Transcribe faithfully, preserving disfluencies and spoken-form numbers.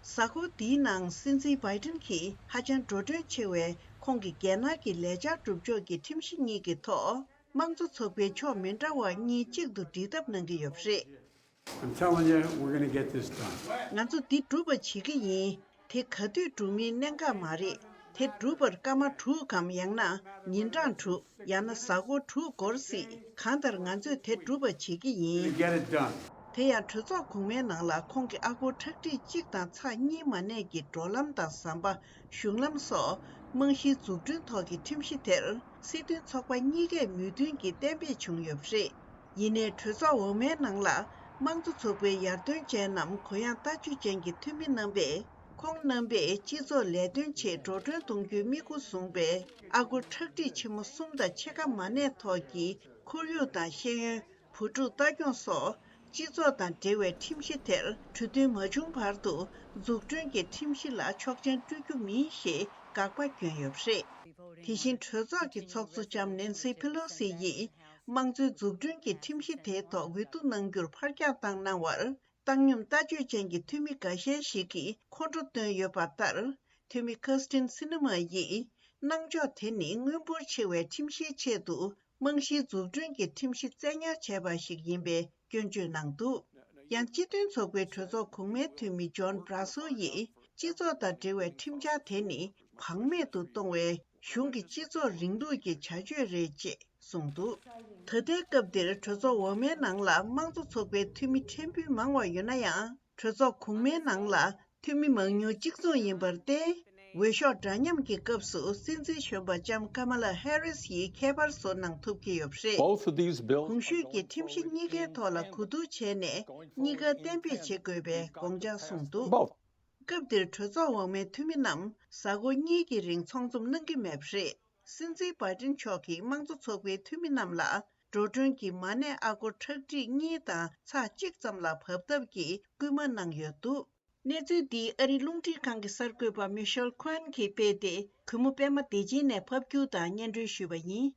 གཟའ་འཁོར་འདིའི་ནང་སྲིད་འཛིན་བྷའི་ཏིན་གྱིས་ཧ་ཅང་འགྲོ་གྲོན་ཆེ་བའི་ཁོང་གི་རྒྱལ་ནང་གི་ལས་འཆར་སྒྲུབ་ཕྱོགས་ཀྱི་ཁྲིམས་གཞི་གཉིས་ཀྱི་ཐོག་དམངས་གཙོ་ཚོགས་པའི་ཕྱོགས་མི་འདྲ་བ་གཉིས་གཅིག་ཏུ་སྒྲིལ་ཐབས་གནང་གི་ཡོད་པ་རེད། I'm telling you, we're going to get this done. ང་ཚོ་འདི་འགྲུབ་པ་བྱེད་ཀྱི་ཡིན། དེ་ག་དུས་འགྲུབ་མིན་གནད་འགག་མ་རེད། དེ་འགྲུབ་པར་སྐར་མ་དྲུག་གམ་ཡང་ན་ཉིན་གྲངས་དྲུག་ཡང་ན་གཟའ་འཁོར་དྲུག་འགོར་སྲིད། གང་ལྟར་ང་ཚོས་དེ་འགྲུབ་པ་བྱེད་ཀྱི་ཡིན། Get it done. དེ་ཡང་གྲོས་ཚོགས་གོང་མའི་ནང་ལ་ཁོང་གི་ཨ་སྒོར་ཁྲག་ཁྲིག་གཅིག་དང་ཚེག་གཉིས་མ་གནས་ཀྱི་འགྲོ་ལམ་དང་ཟམ་པ། གཞུང་ལམ་སོགས་རྨང་གཞིའི་འཛུགས་སྐྲུན་ཐོག་གི་ཁྲིམས་གཞི་དེར་སྲིད་དོན་ཚོགས་པ་གཉིས་ཀས་མོས་མཐུན་གྱིས་གཏན་འབེབས་བྱུང་ཡོད་པ་རེད། ཡིན་ནའི་གྲོས་ཚོགས་འོག་མའི་ནང་ལ་དམངས་གཙོ་ཚོགས་པའི་ཡར་ཐོན་ཅན་ནམ་གུ་ཡངས་ལྟ་སྤྱོད་ཅན་གྱི་འཐུས་མི་རྣམ་པས། ཁོང་རྣམ་པས་སྤྱི་ཚོགས་ལས་དོན་ཆེད་འགྲོ་གྲོན་གཏོང་རྒྱུའི་དམིགས་སྒོ་བཟུང་བའི་ཨ་སྒོར་ཁྲག་ཁྲིག་ཆེན་མོ་གསུམ་དང་ཕྱེད་ཀ་མ་གནས་ཐོག་གི་ཁོར་ཡུག་དང་ཤེས་ཡོན། བུ་ཕྲུག་ལྟ་སྐྱོང་སོགས་སྤྱི་ཚོགས་དང་འབྲེལ་བའི་ཁྲིམས་གཞི་དེར་གྲོས་མཐུན་མ་བྱུང་བར་དུ་འཛུགས་སྐྲུན་གྱི་ཁྲིམས་གཞི་ལ་ཆོག་མཆན་སྤྲོད་རྒྱུ་མིན་ཞེས་དགག་པ་བསྐྱོན་ཡོད་པ་རེད། དེ་བཞིན་གྲོས་ཚོགས་ཀྱི་ཚོགས་གཙོ་ལྕམ་ནེན་སི་ཕི་ལོ་སི་ཡིས་དམངས་གཙོའི་འཛུགས་སྐྲུན་གྱི་ཁྲིམས་གཞི་དེའི་ཐོག་འོས་བསྡུ་གནང་རྒྱུར་ཕར་འགྱངས་བཏང་གནང་བར། བཏང་སྙོམས་ལྟ་སྤྱོད་ཅན་གྱི་འཐུས་མི་འགའ་ཤས་ཤིག་གིས་ཁོང་ཁྲོ་བཏོན་ཡོད་པ་ལྟར། འཐུས་མི་ཁར་སི་ཏིན་སི་ནི་མ་ཡིས་གནང་ཕྱོགས་དེ་ནི་དངུལ་འབོར་ཆེ་བའི་ཁྲིམས་གཞིའི་ཆེད་དུ་རྨང་གཞིའི་འཛུགས་སྐྲུན་གྱི་ཁྲིམས་གཞི་བཙན་ཉར་བྱས་པ་ཞིག་ཡིན་པའི་སྐྱོན་བརྗོད་གནང་འདུག་ཡང་སྤྱི་མཐུན་ཚོགས་པའི་གྲོས་ཚོགས་གོང་མའི་འཐུས་མི་ཇོན་བྷ་ར་སོ་ཡིས་སྤྱི་ཚོགས་དང་འབྲེལ་བའི་ཁྲིམས་འཆར་དེ་ནི་བག་མེད་དུ་གཏོང་བའི་གཞུང་གི་སྤྱི་ཚོགས་རིང་ལུགས་ཀྱི་བྱ་སྤྱོད་རེད་ཅེས་གསུངས་འདུག་ད་ལྟའི་སྐབས་འདིར་གྲོས་ཚོགས་འོག་མའི་ནང་ལ་དམངས་གཙོ་ཚོགས་པའི་འཐུས་མི་ཕྲན་བུ་མང་བ་ཡོད་ན་ཡང་། གྲོས་ཚོགས་གོང་མའི་ནང་ལ་འཐུས་མི་མང་ཉུང་གཅིག་མཚུངས་ཡིན་པར་བརྟེན། འོས་ཤོག་འདྲ་མཉམ་གྱི་སྐབས་སུ་སྲིད་འཛིན་གཞོན་པ་ལྕམ་ཀ་མ་ལ་ཧེ་རིས་ཡིས་ཁྱད་པར་བཟོ་གནང་ཐུབ་ཀྱི་ཡོད་པ་རེད། Both of these bills གོང་ཞུས་ཀྱི་ཁྲིམས་གཞི་གཉིས་ཀའི་ཐོག་ལ་གོ་བསྡུར་བྱས་ནས་གཉིས་ཀ་གཏན་འབེབས་བྱེད་དགོས་པའི་དགོངས་འཆར་གསུངས་འདུག་སྐབས་འདིར་གྲོས་ཚོགས་འོག་མའི་འཐུས་མི་རྣམས་གཟའ་འཁོར་གཉིས་ཀྱི་རིང་ཚོགས་འཛོམས་གནང་གི་མེད་པ་རེད། སྲིད་འཛིན་བྷའི་ཏིན་མཆོག་གིས་དམངས་གཙོ་ཚོགས་པའི་འཐུས་མི་རྣམས་ལ་འགྲོ་གྲོན་གྱི་མ་གནས་ཨ་སྒོར་ཁྲག་ཁྲིག་གཉིས་དང་ཚེག་གཅིག་ཙམ་ལ་བབས་ཐབས་ཀྱི་སྐུལ་མ་གནང་ཡོད་འདུག་གནས་ཚུལ་འདི་ཨ་རིའི་རླུང་འཕྲིན་ཁང་གི་གསར་འགོད་པ་མི་ཤེལ་ཁོན་གྱིས་སྤེལ་ཏེ། གུས་མོ་པད་མ་བདེ་ཆེན་ནས་ཕབ་སྒྱུར་དང་སྙན་སྒྲོན་ཞུས་པ་ཡིན།